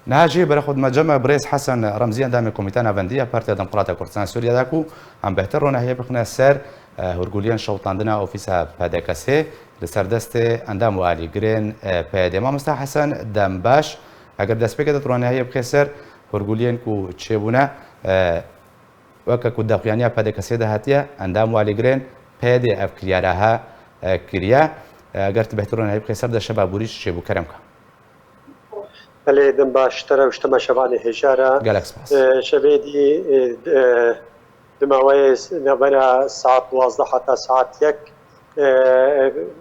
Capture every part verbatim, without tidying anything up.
Niha jî berê xwe dime cem birêz Hesen Remzî, endamê Komîteya Navendî ya Partiya Demokrata Kurdistan Sûriye de ku em bêhtir ronahiyê bixine ser, e, hûrguliyên şewitandina ofîsa P D K S li ser destê endam û alîgirên, e, P Y D. Mamosta Hesen, dem baş. Eger destpêkê de tu ronahiyê bixê ser hûrguliyên ku çêbûne, e, weke ku daxuyaniya P D K S de hatiye, endam û alîgirên P Y D ev kiryara ha, e, kiriye. E, eger tu bêhtir ronahiyê bixê ser de şeva borî çi çêbû, kerem ke. Belê, dem baş te re û ji temaşevanê hêja re. Gelek spas. E, şevê dî, e, d-, e, di maweyê s-, navbera saet duwazdeh heta saet yek, e,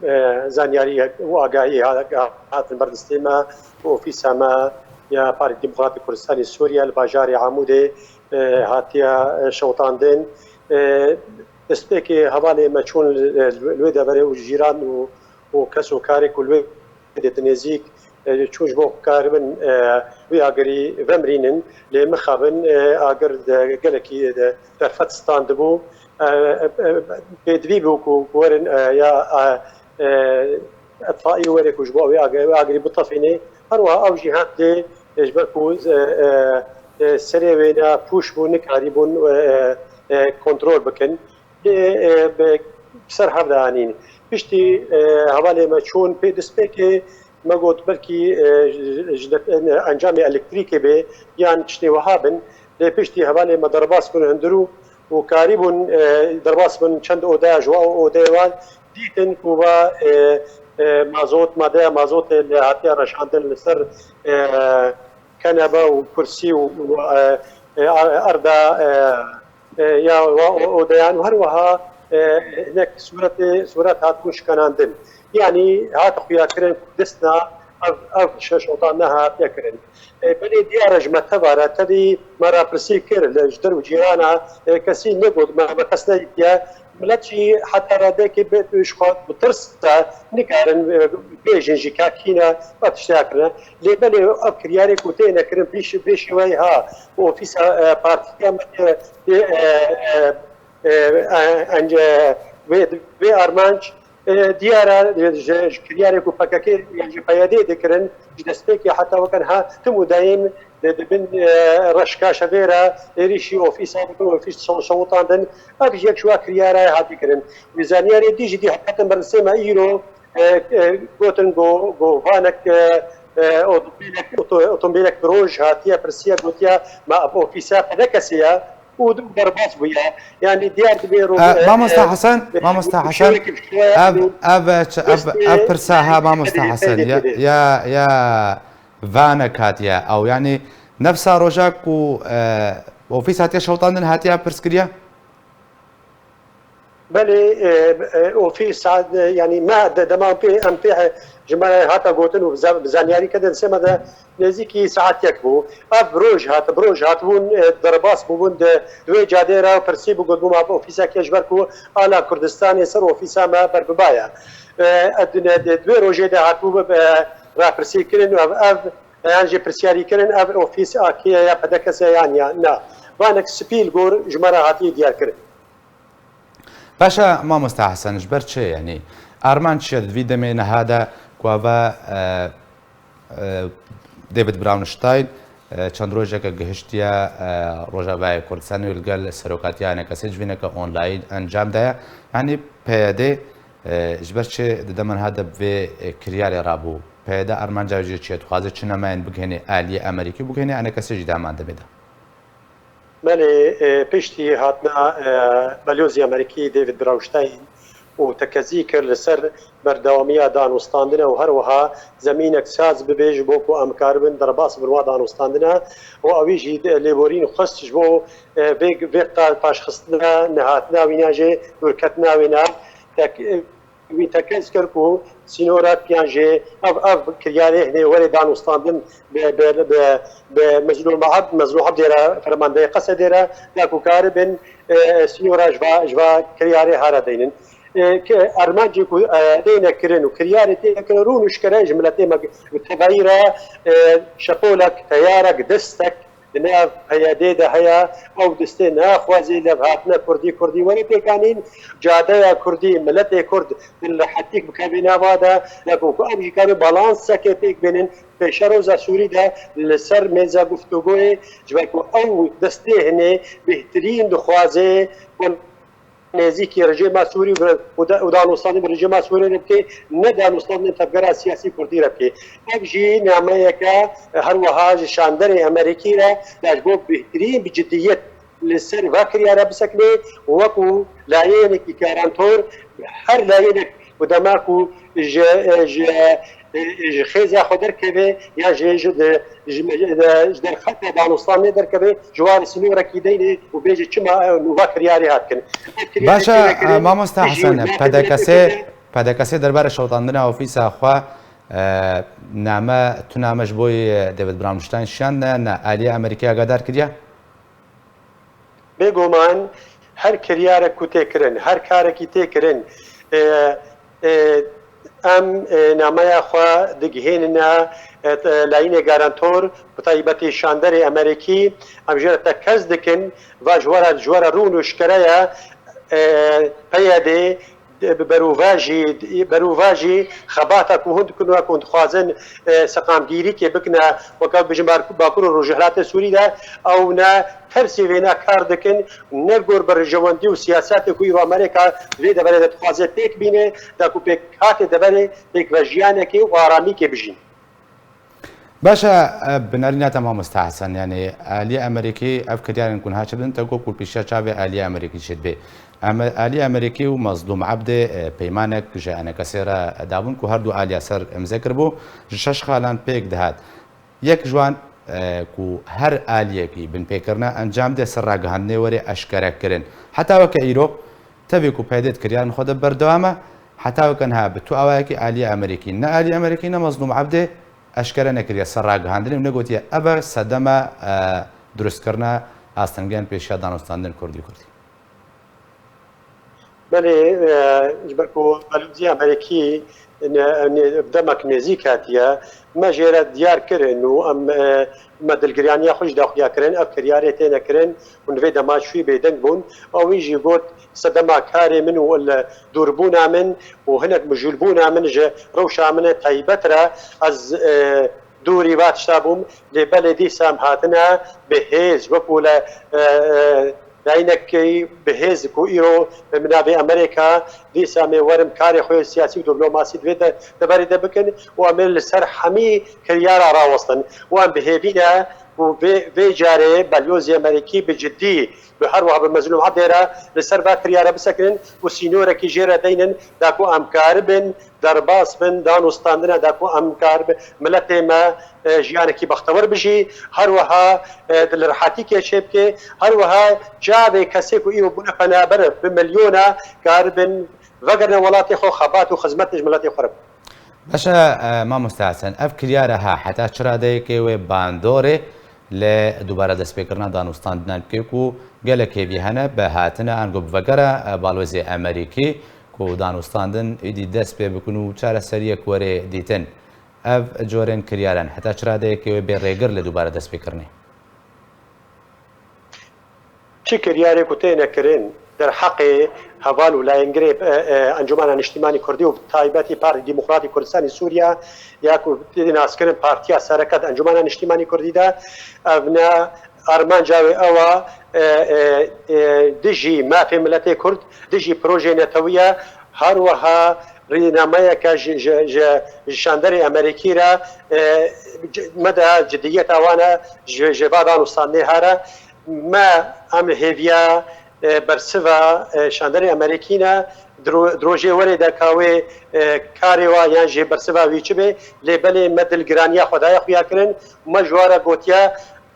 e, zanyarî û agahî ha-, hatin ber destê me û ofîsa me ya Partî Demokratîk Kurdistanê Sûriye li bajarê Amûdê, e, hatiye, e, şewitandin. E, destpêkê hevalê me çûn li, li, li wê deverê û cîran û, û kes û karê ku li wê dê di nêzîk, e, çûn ji bo karibin, e, wî agirî vemirînin, lê mixabin, e, agir de gelekî de derfet standibû. E, e, e, pêdivî bû ku, ku werin, e, ya, e, e, etfaî were ku ji bo wê ag-, wê agirî bitefîne. Her wiha ew jî hat lê, e, ji ber ku, e, e, e, serê wêne pûş bû, nikarîbûn, e, e, e, kontrol bikin. Lê, e, bi ser hev de anîn. Piştî, e, hevalê me çûn pê destpêkê me got belkî, e, ji, ji de-, e, encamê elektrîkê bê yan tiştê wiha bin. Lê piştî hevalê me derbas bûn hundir û, û karîbûn, e, derbas bin çend odeya ji wa odeyê wan dîtin ku va, e, e, mazot, madeya mazotê li hatiye reşandin li ser, e, kenebe û kursî û, û, e, e, erda, e, e, ya wa o-, odeyan û her wiha, e, hinek sûretê, sûret hatibû şikanandin. Yanî hat xuyakirin ku destna ev, ev şe-, şotan nehatiye kirin. E, belê diyar e ji me teva re tevî me rapirsî kir li ji der û cîrana, e, kesî negot me, me kes nedîtiye. Milet jî heta radekê bi, ji xwe bi tirs de nikarin, e, bêjin jî ka kî ne, va tişteya kirine. Lê belê ev kiryarê ku têne kirin pêş, pêşî wê ha, ofîsa, e, partiya me tê, tê, e, e, e, e, ence, vê, vê armanc, e, diyar e, ji, ji kiryarê ku P K K yan jî P Y D dikirin, ji destpêkê heta weke niha tim û dayîm di, di bin, e, reşka şevê re êrîşî ofîsa dikin, ofîs şew-, şewitandin. Ev jî yek ji wa kiryara ye hatî kirin. Wî zanyarê dî jî dî hatin ber destê me îro, e, e, gotin go, go vanek, e, e, otomobîlek, oto-, otomobîlek bi roj hatiye pirsiye, gotiye me ev ofîsa P D K S ye û derbas bûye. Yanî diyar dibe ro-, E, e, Mamosta e, Hesen, e, Mamosta Hesen, şewekî bi şewe ev, ev, ev, ev pirsa ha, Mamosta Hesen, ya, ya, ya vanek hatiye ew, yanî nefsa roja ku, e, ofîs hatiye şewitandin hatiye pirs kiriye? Belê, e, e, ofîs saet, e, yanî me de dema em pê, em pê, e, ji me re hate gotin û bi za-, bi zanyarî ke de destê me de nêzîkî saet yek bû. Ev bi roj hat, bi roj hatibûn, e, derbas bûbûn di, di wê cadê re pirsî bû, gotibû ma bi ofîsekê ji ber ku ala Kurdistanê ser ofîsa me berbibaye. E, e, di, di, di wê rojê de hatibû bi, bi rapirsî kirin û ev, ev, e, yan jî pirsyarî kirin, ev ofîs A K ye ya P D K S yan ya na. Vanek spî li gor ji me re hatiye diyar kirin. Baş e, mamosta Hesen, ji ber çi, yanî, armanc çi ye di vî demê niha de ku ava, e, e, David Brownstein, e, çend rojeke gihiştiye, e, Rojavayê Kurdistanê û li gel serokatiya enekesê civîneke online encam daye. Yanî P Y D, e, ji ber çi di dema niha de bi vê, e, kiryarê rabû? P Y D armanca wê jî çi ye? Dixwaze çi nemeyên bigihêne aliyê Amerîkî û bigihêne enekesê jî di heman demê de? Belê, e, piştî hatina, e, balyozê Amerîkî David Brownstein û tekezî kir li ser berdewamiya danûstandine û her wiha zemînek saz bibe ji bo ku em karibin derbas bin wa danûstandine û ewî jî lêborîn xwest ji bo, e, vê, vê qal paşxistina nehatina wîna jê, dûrketina wêna tek-, Wî tekez kir ku sînorek yan jî ev, ev kiryarê hinê were danûstandin bi, bi, bi, bi Mezlûm Eb-, Mezlûm Ebdê re, fermandeyê Qesedê re, ya ku karibin, e, sînora ji va, ji va kiryarê hare deynin. E, ke armancê ku, e, têne kirin û kiryarê têne kirin rûn û şikere ji miletê me tevayî re, e, şepolek, teyarek, destek, di nav P Y D'ê de heye, ew destê naxwazî levhatina Kurdî, Kurdî were pêkanîn, cadeya Kurdî, miletê Kurd di li hetîk bikevî nava de, leko ku em jî karin balansekê pêk bînin, pêşeroja Sûrî de li ser mêza guftûgoyê, ji ber ku ew destê hinê bêhtirîn dixwaze ku nêzîkî rejîma Sûrî û, û da-, û danûstandin bi rejîma Sûrî re bike, ne danûstandin tevgera siyasî Kurdî re bike. Ev jî nameyeke her wiha ji şanderê Amerîkî re, ya ji bo bêhtirîn bi cidiyet li ser va kiryara bisekine, wekû layênekî garantor, her layênek ku dema ku ji, ji, ji xêza xwe derkeve, ya ji, ji, ji, ji derxeta danûstandinê derkeve, ji wan sînorekî deyne û bêje çima ew nûva kiryarê hat kin. Ev kiryarê Baş e, tênekirin, mamosta tijî Hesen, û P D K S, P D K S derbarê şewitandina ofîsa xwe, e, name, tu name ji bo, e, David Bramstein şiyandine, ne aliyê Amerîkî agadar kiriye? Bêguman her kiryarek ku tê kirin, her karekî tê kirin, e, e, em, e, nameya xwe digihênine, e, te-, layînê garantor, bi taybetî şanderê Amerîkî, em jê re tekez dikin, va ji we re, ji we re rûn û eşkere ye, e, P Y D, Di-, bi berovajî, di-, berovajî xebata ku hûn dikin, wek hûn dixwazin, e, seqamgîrîkê bikine, weke bêjin Bar-, Bakur û Rojhilatê Sûrî de, ew ne tersî vêna kar dikin, ne gor bi rêjewendî û siyasetê ku îro Amerîka di vê deverê de dixwaze pêk bîne, da ku pêkhatê deverê pêkvejiyanekê û aramîkê bijîn. Baş e, e, bi nerîna te mamoste Hesen, yanî aliyê Amerîkî ev kiryarên ku niha çêdibin, te got ku pêşiya çavê aliyê Amerîkî çêdibe. Ame-, aliyê Amerîkî û Mezlûm Ebdê, e, peymanek ji E N K S'ê re dabûn ku her du aliya ser imze kiribû, ji şeş xalan pêk dihat. Yek ji wan, e, ku her aliyekî binpêkirina encam de ser ragihandinê were eşkere kirin. Heta weke îro, tevî ku P Y D di kiryarên xwe de berdewam e, heta weke niha bi tu awayekî aliyê Amerîkî, ne aliyê Amerîkî ne Mezlûm Ebdê, eşkere nekiriye ser ragihandinê û negotiye ev e sedema, e, durustkirina astengehên pêşiya danûstandin Kurdî Kurdî. Belê, e, ji ber ku Balozî Amerîkî ne-, ne-, demek nêzîk hatiye, me jê re diyar kirin û em, e, me dilgiraniya xwe jî daxuya kirin, ev kiryarê têne kirin û li vê dema çûyî bêdeng bûn. Ew wî jî got, sedema karê min û li dûrbûna min û hinek mijûlbûna min ji rewşa min e taybet re ez, e, dûrî va tişta bûm, lê belê dîsa em hatine bi hêz, wekû le, e, e, layînekî bi hêz ku îro bi navê Amerîka, dîsa em ê werin karê xwe yê siyasî û diplomasî di vê de, deverê de bikin û em ê li ser hemî kiryara rawestin û em bi hêvî ne ku vê, vê carê balyozê Amerîkî bi cidî, bi her wiha bi Mezlûm Ebdê re li ser va kiryara bisekinin û sînorekî jê re deynin, da ku em karibin derbas bin danûstandina, da ku em karibin miletê me, e, jiyanekî bextewer bijî, her wiha, e, di li rehetîkê çêbike, her wiha çavê kesê ku îro bûne penaber bi milyona karibin vegerine welatê xwe, xebat û xizmetê ji miletê xwe re bikin. Baş e, e, mamoste Hesen, ev kiryara ha heta çi radeyekê wê bandorê li dubare destpêkirina danûstandinan bike ku gelek hêvî hene bi hatina ango bi vegera, e, balwêzê Amerîkî ku danûstandin êdî dest pê bikin û çareseriyek were dîtin. Ev corên kiryaran heta çi radeyekê wê bê rêgir li dubare destpêkirinê? Çi kiryarê ku têne kirin derheqê heval û layengirê, e, e, Encûmena Niştîmanî Kurdî û bi taybetî Partî Demokratî Kurdistanê Sûriye ya ku tê naskirin Partiya Sereke di Encûmena Niştîmanî Kurdî de, ev ne armanca wê ew e, e, e, e, dijî mafê miletê Kurd, dijî projeyê netewî ye, her wiha rênameyeke ji, ji, ji, ji şanderê Amerîkî re, e, c-, me de cidiyeta wan e ji, ji va danûstandinê here. Me em hêviya, e, bersiva, e, şanderê Amerîkî ne, dro-, di rojê werê de ka wê, e, karê wa yan jî bersiva wî çi be, lê belê me dilgiraniya xwe daye xuya kirin, me ji wan re gotiye,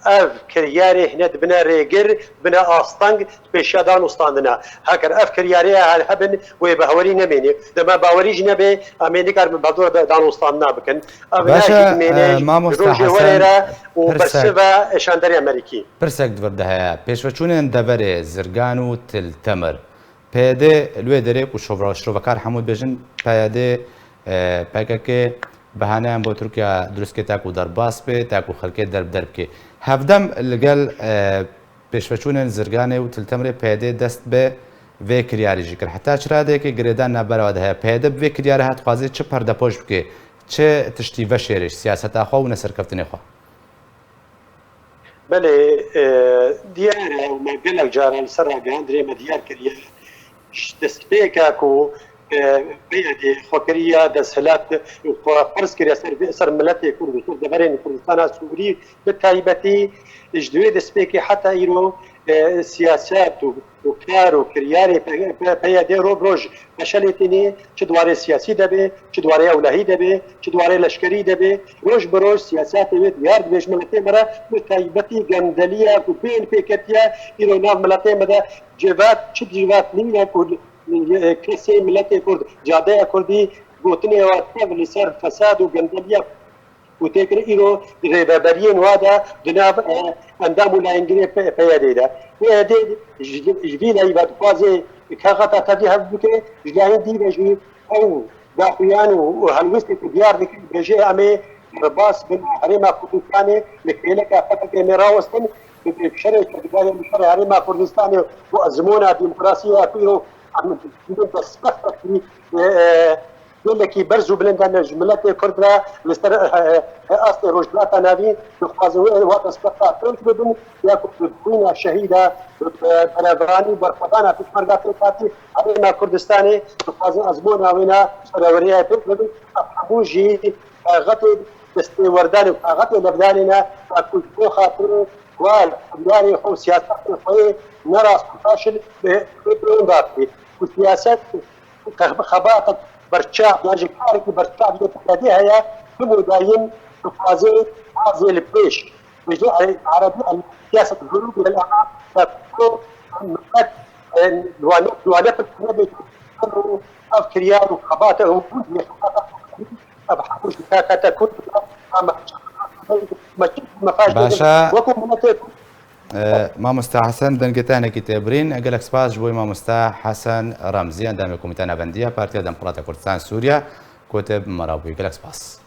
ev kiryarê hine dibine rêgir, bine asteng, di pêşiya danûstandina. Heger ev kiryarê hal hebin, wê bawerî nemêne. Dema bawerî jî nebe, em ê nikaribin berdora da-, danûstandina bikin. Ev Baş e, nayê jî dimêne e, ji mamosta rojê Hesen, werê re û pirsek, bersiva şanderê Amerîkî. Pirsek di vir de heye. Pêşveçûnên deverê Zirgan û Til Temir. P Y D li wê derê ku şovra-, şovekar hemû dibêjin P Y D, e, P K K, Behaneyan bo Tirkiye dirust ke taku derbas be, taku xelkê derbder bike. Hevdem li gel, e, pêşveçûnên Zirganê û Til Temirê P Y D dest bi vê kiryarî jî kir. Heta çi radeyekê girêdan navbera de heye? P Y D bi vê kiryarê hat dixwaze çi perdepoş bike, çi tiştî veşêrê ji siyaseta xwe û neserkeftinê xwe? Belê, e, diyar e û me gelek caran li ser ragihandinê me diyar kiriye. Ji destpêka ku, e, P Y D xwe kiriye desthilat û xwe ferz kiriye ser, ser miletê Kurd û ser deverên Kurdistana Sûrî bi taybetî, ji wê destpêkê heta îro, e, siyaset û, û kar û kiryarê P-, P-, P Y D roj bi roj meşelê tînê, çi di warê siyasî de be, çi di warê ewlehî de be, çi di warê leşkerî de be, roj bi roj siyasetê wê diyar dibe ji miletê me re, bi taybetî gendeliya ku bên pê ketiye îro nav miletê me de civat, çi civat nîne ku, e, kesê miletê Kurd, cadeya Kurdî gotinê we tev li ser fesad û gendeliya û tê kirin îro di rêveberiyên wa de di nav, e, endam û layengirê P-, P Y D de. P Y D ji, ji vî leyî ve dixwaze kaxeta tevî hev bike, ji layên dî ve jî ew daxuyan û, û helwestê ku diyar dikin, dibêje em ê derbas bin herêma Kurdistanê, li kêleka P K K em ê rawestin, bi, bi şerê çekdariya li şerê herêma Kurdistanê û ezmûna demokrasiyê ya ku îro em destpêk, e, e, gelekî berz û bilind hene ji miletê Kurd re li ser, e, e, astê Rojhilata Navîn dixwazin wê wa destpêka pênc bibin ya ku bi bûyîna şehîda, bi, bi berevanî û berxwedana pêşmerga pêkhatî herêma Kurdistanê dixwazin ezmûna wêna sereweriya pêk bibin. Ev hemû jî kaxetê destêwerdanê û kaxetê levdanê ne ya ku ji bo xatirê wa li biryarê xwe û siyasetê xwe yê ne rast û faşil bi, bi, bi, bi, bi, ku siyaset xebatek berçav yan jî karekî berçav yê P Y D heye, him û dayim dixwaze bazê li pêş. Dibêje erebî el siyaset gurûb el ema ku millet, e, wane, wane pir nebê û ev kiryar û xebate hûn bûn yê xebata ev hemû ji kakete Kurd me çi me faş Başa. Wekî miletê Kurd. E, Mamosta Hesen, dengê te hinekî tê birîn. Gelek spas ji bo Mamosta Hesen Remzî, endamê Komîteya Navendî ya Partiya Demokrata Kurdistan Sûriye, ku tê bi me re bûyî. Gelek spas.